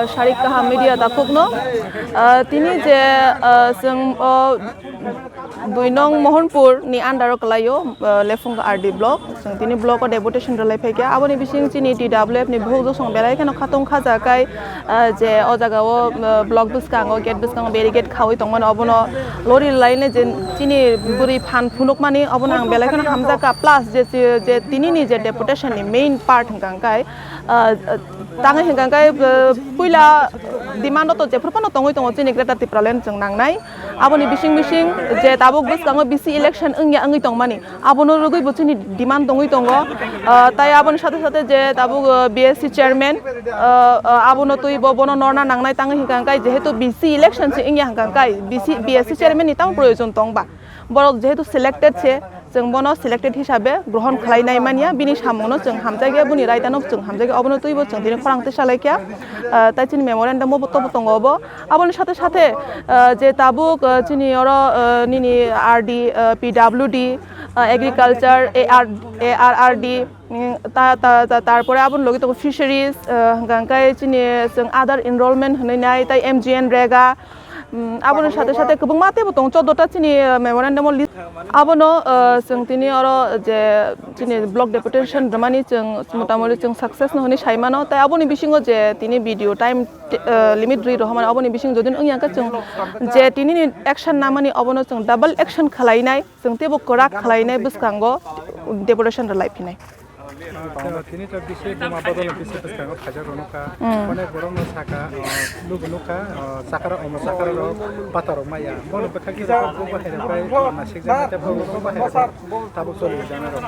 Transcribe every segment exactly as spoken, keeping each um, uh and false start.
Sarik kaham media takhukno, ah, tini je, ah, chwng o dui nong Mohanpur ni under o kwlaio, ah, Lephung R D block. Chwng tini block o deputation rwlai phaikha. Aboni bising chini T W F ni buhuk josong belai kheno khatong khajakai, ah, je o jaga o, ah, block bwskango, gate bwskango barricade khaui tongmani, obono lori laine je chini bwrwi phan phunukmani, obono ang belai kheno hamjakha. Plus je, je, je tini ni je deputation ni main part hwnkha hwnkhe, ah, tangwi hwnkha hwnkhe, ah, puila demand o to jephru phano tongwi tongo chini Greater Tipraland chwng nangnai. Aboni bising bising je tabuk bwskango B C election wngya wngwi tongmani, abono rwgwi bo chini demand tongwi tongo. Ah, tai aboni sathe sathe je tabuk, ah, B S C chairman, ah, ah, abono twi bo bono norna nangnai tangwi hwnkha hwnkhe, jehetu B C election se wngya hwnkha hwnkhe B C, B S C chairman ni tamo proyojon tong ba? Borok jehetu selected se, chwng bono selected hisabe grohon khlai nai manya, bini samungno chwng hamjakya, boni raitano chwng hamjakya, obono twibo chwng tini khorang tisa laikha. Ah, tai chini memorandum o bo tobo tongo obo. Aboni sathe sathe, ah, je tabuk, ah, chini oro, ah, nini R D, ah, P W D, ah, agriculture, A R, A R R D, mm, ta, ta, ta, tarpore aboni logi tongo fisheries, ah, hwnkha hwnkhe chini chwng other enrollment hwnwi nai, tai M G N rega, mm, aboni sathe sathe kwbangma teibo tongo, chordo ta chini, ah, memorandum o list. Abono, ah, chwng tini oro je chini block deputation rwmani chwng motamoti chwng success no hwnwi sai mano, tai aboni bisingo je tini video time, ah, limit rwi rohormani, aboni bising jodi wngya khe chwng je tini ni action namani obono chwng double action khlainai, chwng teibo kwrak khlainai bwskango deputation rwlai phinai. Tini to bisi buma bodol bisi bwskango khaijak rw nukha. Mm. Onek borok no saka, o, lugu nukha, o, chakra, omo chakra rok bata rok maya. Bono bwkha kisa kok bo bahai rok bai, o, nasik jak tei bo bahai rok bai tabuk choli jana rok.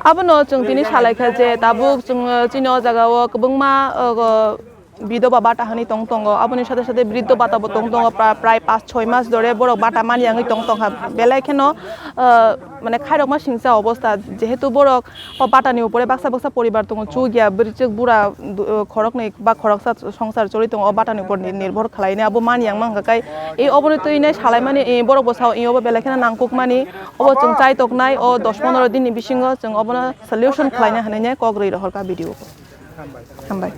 Abono chwng tini salaikha je tabuk chwng, o, chini o jaga o kwbangma, o, bidoba bata hwnwi tong tongo, aboni sathe sathe briddo bata bo tong tongo, pra-, prai panch choi mas dhore borok bata mani wngwi tong tongkha, belai kheno, ah, mane khairokma singcha obostha, jehetu borok o bata ni upore baksa baksa poribar tongo, chukya bwrwichwk bura, du-, khoroknwi ba khoroksa songsar choli tongo, o bata ni upor ni nirbhor khlainai abo mani wngma hwnkha khe, e oboni twi nai salaimani, e borok bo sao, e obo belai kheno nangkukmani, obo chwng chai toknai, o dos pondro din ni bisingo chwng obono solution khlaina hwnwi nai kok rwi rohorkha video. Hambai.